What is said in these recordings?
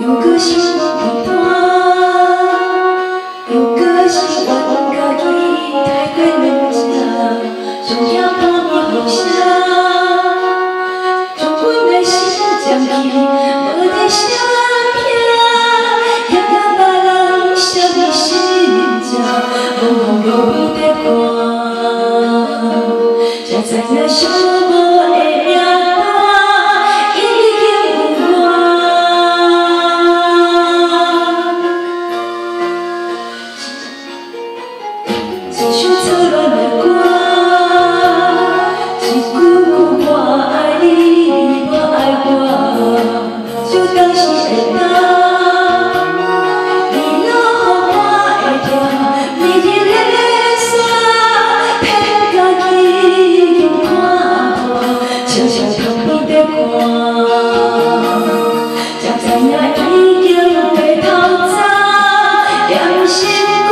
又閣是孤單，又閣是怨家己太過軟弱，上驚半暝雨聲，將阮的心占去，無得相拼，嫌別人啥物心情，罔予路邊咧看，才知影寂寞的名單已經有我。一首错乱的歌，一句句我愛你，你無愛我，就當是會當。你留予我的痛，每日的沙，騙家己已經看破，悄悄旁邊在看，才知影已經白頭鬃，踮心肝。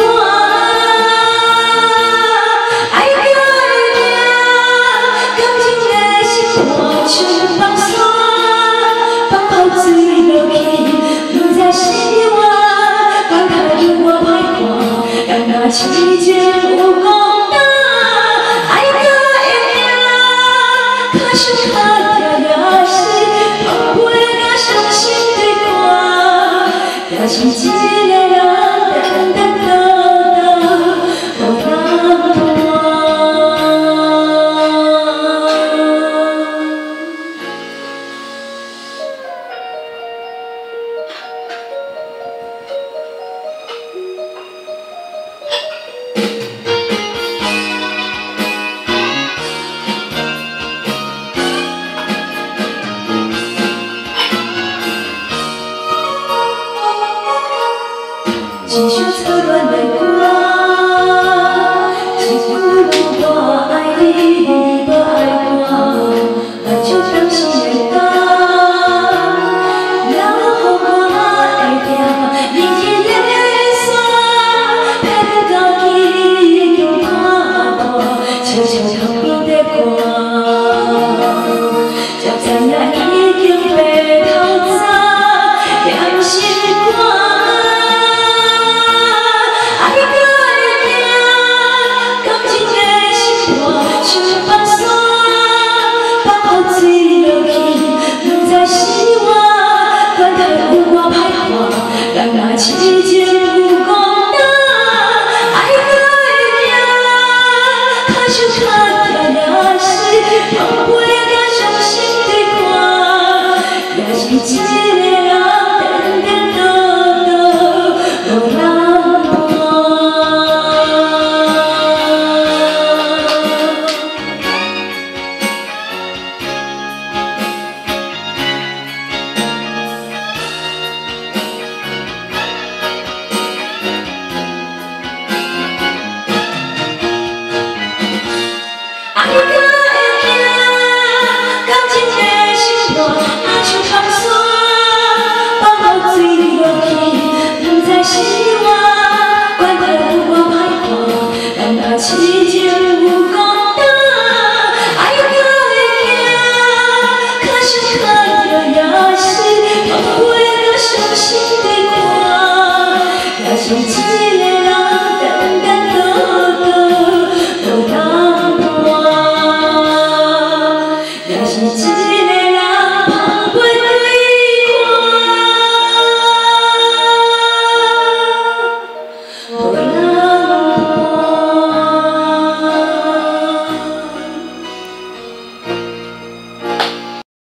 愛甲會命，感情的心肝像放山，放泡水落去，不知是我，管他有偌歹看，人若痴情有孤單。愛甲會命，跤手較疼也是，放飛甲傷心對看，也是一個人單單孤單，無人伴。一首错乱的歌，一句句我愛你，你無愛我，目睭當時會乾，留予我的痛，日日的沙，騙家己已經看破，悄悄旁邊在看，才知影已經白頭鬃，踮心肝。愛甲會命，感情的心肝像放山，放雨水落去，不知是我，管他有偌歹看，人若痴情。